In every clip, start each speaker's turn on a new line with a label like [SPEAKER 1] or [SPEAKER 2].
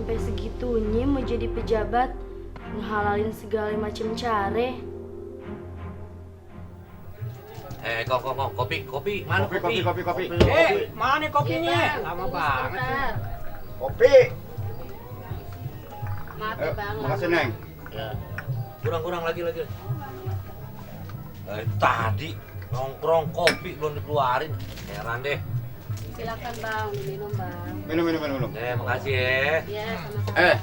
[SPEAKER 1] sampai segitunya mau jadi pejabat, ngehalalin segala macam cara.
[SPEAKER 2] Kopi. Mana kopi?
[SPEAKER 3] Kopi.
[SPEAKER 4] Mana kopinya? Lama banget.
[SPEAKER 1] Sebentar.
[SPEAKER 3] Kopi.
[SPEAKER 1] Maaf ya bang.
[SPEAKER 3] Makasih, Neng.
[SPEAKER 2] Ya. Kurang lagi. Tadi nongkrong kopi belum dikeluarin. Heran deh.
[SPEAKER 1] Silakan bang, minum bang.
[SPEAKER 3] Minum.
[SPEAKER 2] Makasih ya.
[SPEAKER 1] Ya sama-sama.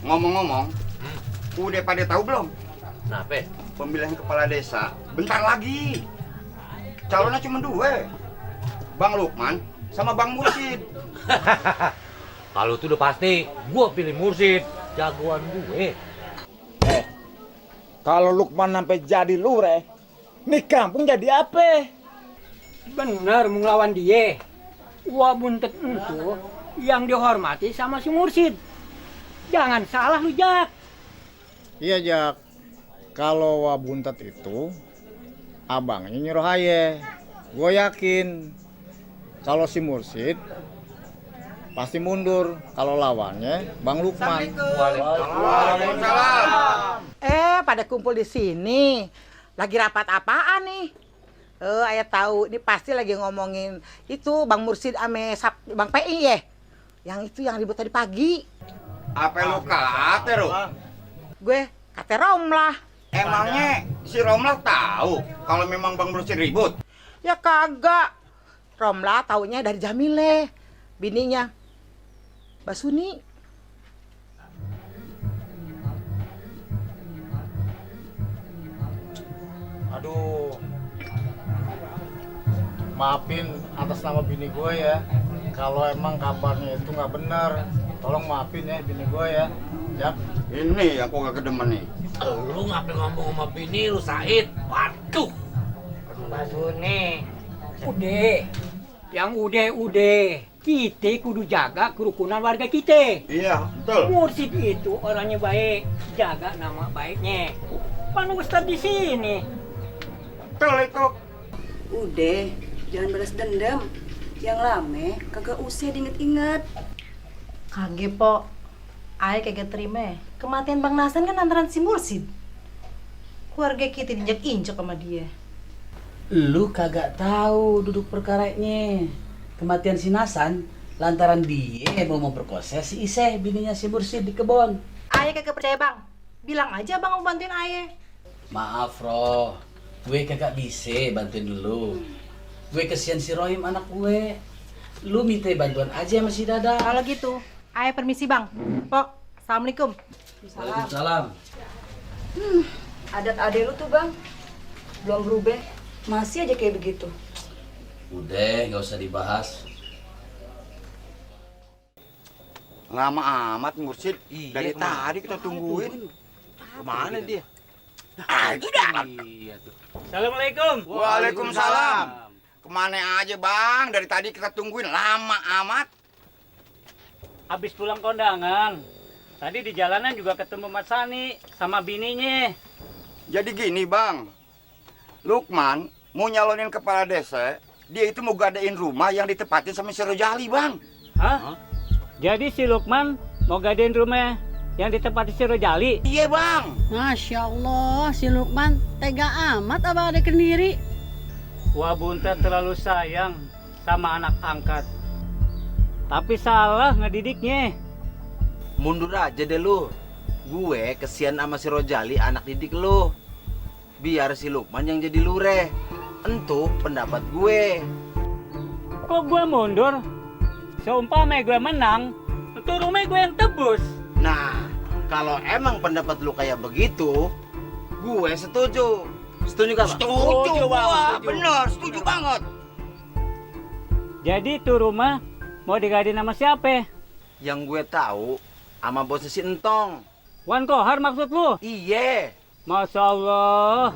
[SPEAKER 3] Ngomong-ngomong, udah pada tahu belum?
[SPEAKER 2] Kenapa?
[SPEAKER 3] Pemilihan kepala desa bentar lagi. Calonnya cuma dua, Bang Lukman sama Bang Mursid.
[SPEAKER 2] Kalau itu udah pasti, gua pilih Mursid, jagoan gue.
[SPEAKER 5] Kalau Lukman sampai jadi lureh, nih kampung jadi apa?
[SPEAKER 4] Bener mau ngelawan dia. Wah buntet itu yang dihormati sama si Mursid. Jangan salah lu, Jak.
[SPEAKER 5] Iya, Jak. Kalau Wabuntet itu abangnya nyuruh aye. Gue yakin kalau si Mursid pasti mundur kalau lawannya Bang Lukman.
[SPEAKER 3] Waalaikumsalam.
[SPEAKER 6] Pada kumpul di sini. Lagi rapat apaan nih? Ayah tahu ini pasti lagi ngomongin itu Bang Mursid ame Bang PI ya. Yang itu yang ribut tadi pagi.
[SPEAKER 3] Apa lu kate, Ru?
[SPEAKER 6] Gue kata Romlah.
[SPEAKER 3] Emangnya si Romlah tahu kalau memang Bang Mursid ribut?
[SPEAKER 6] Ya kagak. Romlah taunya dari Jamile, bininya Mbak Suni.
[SPEAKER 5] Aduh, maafin atas nama bini gue ya. Kalau emang kabarnya itu nggak benar, tolong maafin ya bini gue ya. Jak.
[SPEAKER 3] Ini aku gak kedemen nih.
[SPEAKER 2] Lu ngapain ngomong sama bini lu, Said? Waduh.
[SPEAKER 4] Mbak Suni. Udah. Kita kudu jaga kerukunan warga kita.
[SPEAKER 3] Iya, betul.
[SPEAKER 4] Mursid itu orangnya baik, jaga nama baiknya. Pan Ustadz di sini.
[SPEAKER 3] Betul itu.
[SPEAKER 7] Udah, jangan balas dendam. Yang lame kagak usah diinget-inget.
[SPEAKER 1] Kage, Po. Ayah kagak terima. Kematian Bang Nasan kan antara si Mursid. Keluarga kita diinjak-injak sama dia.
[SPEAKER 8] Lu kagak tahu duduk perkaranya. Kematian si Nasan lantaran dia mau memperkosa si Iseh, bininya si Mursid di kebon.
[SPEAKER 1] Ayah kagak percaya, Bang. Bilang aja Bang mau bantuin ayah.
[SPEAKER 8] Maaf, Roh. Gue kagak bisa bantuin dulu. Gue kesian si Rohim anak gue. Lu minta bantuan aja sama si Dada.
[SPEAKER 1] Kalau gitu, ayah permisi, Bang. Pok, assalamualaikum.
[SPEAKER 8] Waalaikumsalam.
[SPEAKER 7] Adat-adat lu tuh bang, belum berubah. Masih aja kayak begitu.
[SPEAKER 8] Udah, nggak usah dibahas.
[SPEAKER 3] Lama amat Mursid.
[SPEAKER 2] Iya,
[SPEAKER 3] Dari
[SPEAKER 2] kemana?
[SPEAKER 3] tadi kita tungguin.
[SPEAKER 2] Kemana dia?
[SPEAKER 3] Itu dah.
[SPEAKER 2] Iya tuh.
[SPEAKER 4] Assalamualaikum.
[SPEAKER 3] Waalaikumsalam. Kemana aja, Bang? Dari tadi kita tungguin lama amat.
[SPEAKER 4] Habis pulang kondangan. Tadi di jalanan juga ketemu Mas Sani sama bininya.
[SPEAKER 3] Jadi gini, Bang. Lukman mau nyalonin kepala desa, dia itu mau gadain rumah yang ditempatin sama si Rojali, Bang.
[SPEAKER 4] Hah? Jadi si Lukman mau gadein rumah yang ditempati si Rojali?
[SPEAKER 3] Iya, Bang.
[SPEAKER 9] Masya Allah, si Lukman tega amat abang ada kendiri.
[SPEAKER 4] Wah Buntet terlalu sayang sama anak angkat. Tapi salah ngedidiknya.
[SPEAKER 10] Mundur aja deh lu. Gue kesian sama si Rojali anak didik lu. Biar si Lukman yang jadi lureh. Entu pendapat gue.
[SPEAKER 4] Kok gue mundur? Seumpama gue menang, itu rumah gue yang tebus.
[SPEAKER 10] Nah, kalau emang pendapat lu kayak begitu, gue setuju. Setuju gak, Bang?
[SPEAKER 3] Setuju, Wah, bener, setuju banget.
[SPEAKER 4] Jadi itu rumah mau digadein sama siapa?
[SPEAKER 10] Yang gue tahu sama bosnya si Entong.
[SPEAKER 4] Wan Kohar maksud lu?
[SPEAKER 10] Iye.
[SPEAKER 4] Masya Allah.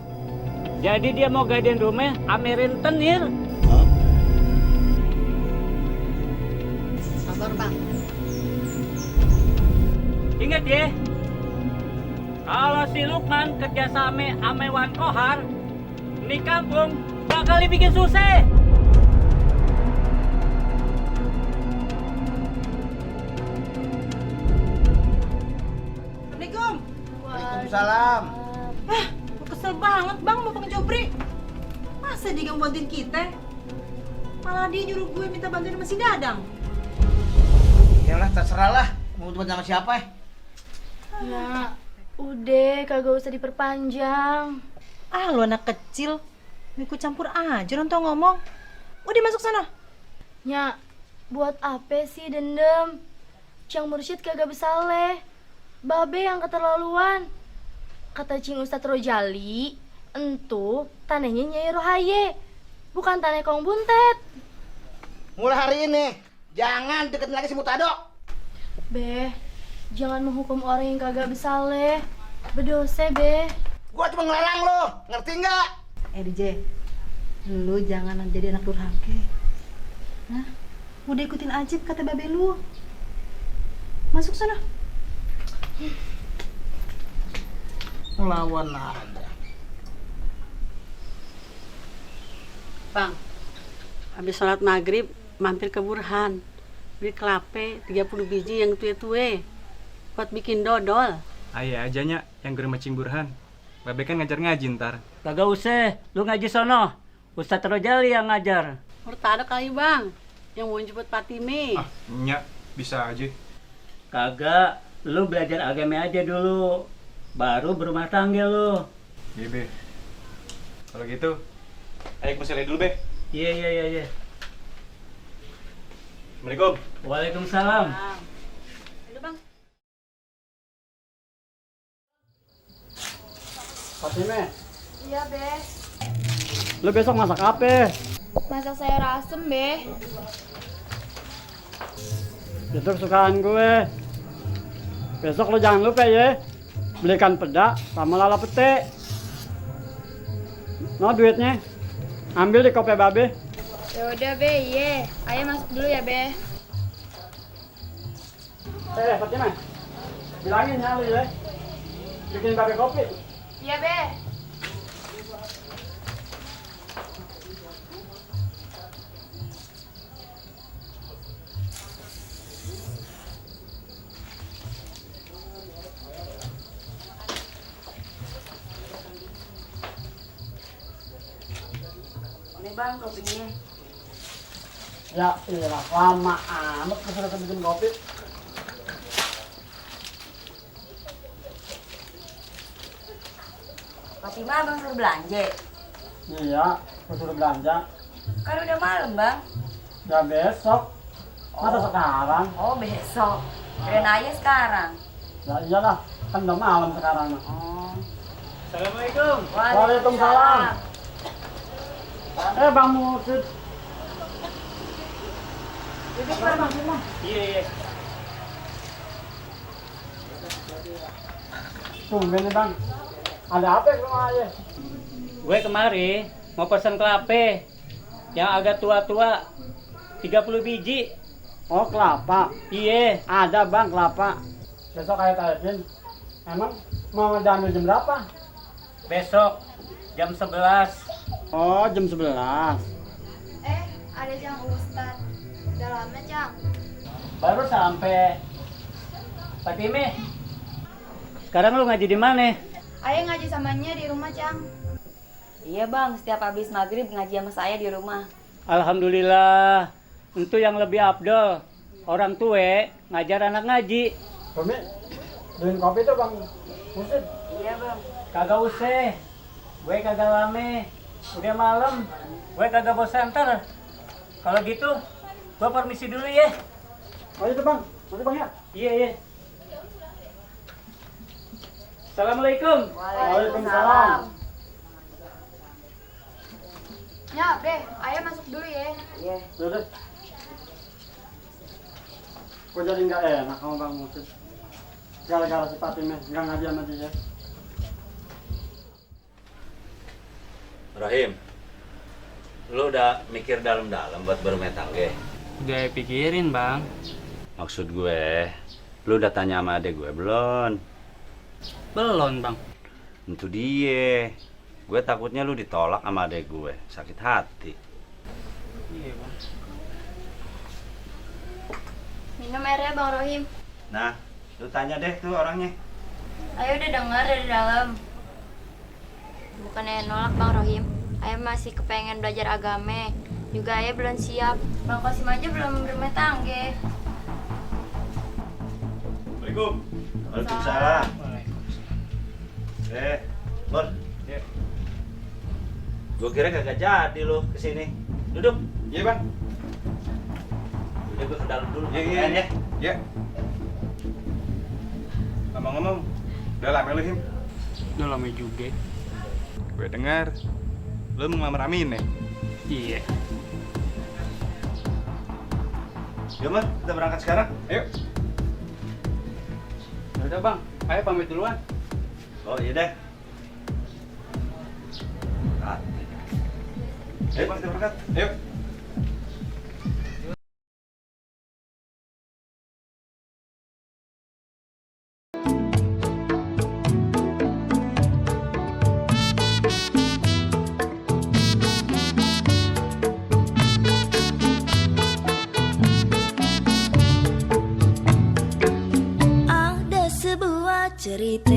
[SPEAKER 4] Jadi dia mau gadein rumah Amirin Tenir.
[SPEAKER 9] Sabar bang.
[SPEAKER 4] Ingat ya, kalau si Lukman kerjasama sama Wan Kohar, di kampung bakal dibikin susah.
[SPEAKER 10] Waalaikumsalam.
[SPEAKER 1] Gue kesel banget bang sama Bang Jopri. Masa dia gak bantuin kita? Malah dia nyuruh gue minta bantuin sama si Dadang.
[SPEAKER 8] Yalah, terserah lah. Mau teman sama siapa ya?
[SPEAKER 11] Ya, udah kagak usah diperpanjang.
[SPEAKER 1] Ah lu anak kecil, ikut campur aja orang tua ngomong. Udah masuk sana.
[SPEAKER 11] Ya, buat apa sih dendam? Cang Mursyid kagak bersaleh. Babe yang keterlaluan. Kata Cing Ustadz Rojali, entu tanahnya Nyai Rohaye, bukan tanah Kong Buntet.
[SPEAKER 8] Mulai hari ini, jangan deketin lagi si Murtado.
[SPEAKER 11] Be, jangan menghukum orang yang kagak bersaleh. Berdosa, Be.
[SPEAKER 8] Gua cuma ngelalang lo, ngerti nggak?
[SPEAKER 1] DJ, lu jangan jadi anak durhaka. Hah? Udah ikutin aja kata babe lu. Masuk sana.
[SPEAKER 8] Ngelawan aja.
[SPEAKER 9] Bang, habis sholat maghrib mampir ke Burhan, beli kelapa 30 biji yang tue-tue buat bikin dodol.
[SPEAKER 12] Ayah aja nya yang gerem Cing Burhan. Babe kan ngajar ngaji ntar.
[SPEAKER 4] Kagak usah, lu ngaji sono. Ustadz Rojali yang ngajar.
[SPEAKER 9] Murtado kali bang, yang mau jemput Fatime.
[SPEAKER 12] Nya, bisa aja.
[SPEAKER 4] Kagak, lu belajar agama aja dulu, baru berumah tangga lu.
[SPEAKER 12] Iya, Be. Kalau gitu, ayo ke masjid dulu, Be.
[SPEAKER 4] Iya.
[SPEAKER 12] Assalamualaikum.
[SPEAKER 4] Waalaikumsalam.
[SPEAKER 11] Aduh, Bang.
[SPEAKER 5] Fatime,
[SPEAKER 11] Iya, Be.
[SPEAKER 5] lu besok masak apa?
[SPEAKER 11] Masak sayur asem, Be.
[SPEAKER 5] Itu kesukaan gue. Besok lu jangan lupa ya, belikan peda sama lala pete. No duitnya, ambil di kopi babe.
[SPEAKER 11] Ya udah, Be. Iya. Ayo masuk dulu ya, Be.
[SPEAKER 5] Fatima, bilangin ya lu ya, bikin babe kopi.
[SPEAKER 11] Iya, Be.
[SPEAKER 7] Ini bang kopinya.
[SPEAKER 5] Ya iyalah, lama amat kesudah bikin kopi.
[SPEAKER 7] Fatimah abang suruh belanja.
[SPEAKER 5] Iya, kesudah belanja.
[SPEAKER 7] Kan udah malam bang.
[SPEAKER 5] Ya besok. Masa sekarang?
[SPEAKER 7] Oh besok. Kirain aja sekarang.
[SPEAKER 5] Ya iyalah, kan udah malam sekarang.
[SPEAKER 7] Oh.
[SPEAKER 4] Assalamualaikum.
[SPEAKER 5] Waalaikumsalam. Bang Mursyid.
[SPEAKER 4] Iya.
[SPEAKER 5] Tumben nih bang. Ada apa ya rumah aja?
[SPEAKER 4] Gue kemari mau pesan kelapa yang agak tua-tua 30 biji.
[SPEAKER 5] Oh kelapa.
[SPEAKER 4] Iya.
[SPEAKER 5] Ada bang kelapa. Besok kayak tadi. Emang mau ngedandu jam berapa?
[SPEAKER 4] Besok jam 11.
[SPEAKER 5] Oh jam 11.
[SPEAKER 11] Ada Cang Ustadz. Udah lama, Cang.
[SPEAKER 4] Baru sampai. Fatime, sekarang lu ngaji di mana?
[SPEAKER 11] Ayo ngaji samanya di rumah, Cang.
[SPEAKER 7] Iya bang, setiap habis maghrib ngaji sama saya di rumah.
[SPEAKER 4] Alhamdulillah, itu yang lebih afdol. Orang tua ngajar anak ngaji.
[SPEAKER 5] Bumi, beliin kopi tuh bang Mursyid.
[SPEAKER 7] Iya bang.
[SPEAKER 4] Kagak usah, gue kagak lame. Udah malam, gue kagak bosan ntar. Kalau gitu, gue permisi dulu ya.
[SPEAKER 5] Oh itu bang, masih bang ya?
[SPEAKER 4] Iya. Assalamualaikum.
[SPEAKER 5] Waalaikumsalam.
[SPEAKER 11] Ya, Be. Ayo masuk dulu ya.
[SPEAKER 7] Iya.
[SPEAKER 5] Udah. Gue jadi nggak enak sama bang Mursyid. Gara-gara si Fatimah nggak ngaji sama dia.
[SPEAKER 2] Rahim, lu udah mikir dalam-dalam buat berumah tangga?
[SPEAKER 12] Udah pikirin, Bang.
[SPEAKER 2] Maksud gue, lu udah tanya sama adek gue belum?
[SPEAKER 12] Belum, Bang.
[SPEAKER 2] Itu dia. Gue takutnya lu ditolak sama adek gue, sakit hati.
[SPEAKER 12] Iya, Bang.
[SPEAKER 11] Minum airnya, Bang Rohim.
[SPEAKER 2] Nah, lu tanya deh tuh orangnya.
[SPEAKER 11] Ayo udah dengar dari dalam. Bukannya nolak Bang Rohim, Ayah masih kepengen belajar agama. Juga Ayah belum siap. Bang Kosim aja belum berumah tangga.
[SPEAKER 12] Assalamualaikum.
[SPEAKER 11] Waalaikumsalam.
[SPEAKER 10] Bor. Gue kira kagak jadi lo kesini. Duduk.
[SPEAKER 12] Iya, Bang.
[SPEAKER 10] Udah gue ke dalam dulu.
[SPEAKER 12] Iya. Iya. Ngomong-ngomong, udah lama lu, Him?
[SPEAKER 4] Udah lama juga.
[SPEAKER 12] Gue dengar lu mau ngelamar Amin ya?
[SPEAKER 4] Iya.
[SPEAKER 10] Yuk, Mar, kita berangkat sekarang.
[SPEAKER 12] Ayo.
[SPEAKER 8] Udah bang, ayo pamit duluan.
[SPEAKER 10] Oh iya deh.
[SPEAKER 12] Ayo, Bang, kita berangkat. Ayo.
[SPEAKER 11] Ada sebuah cerita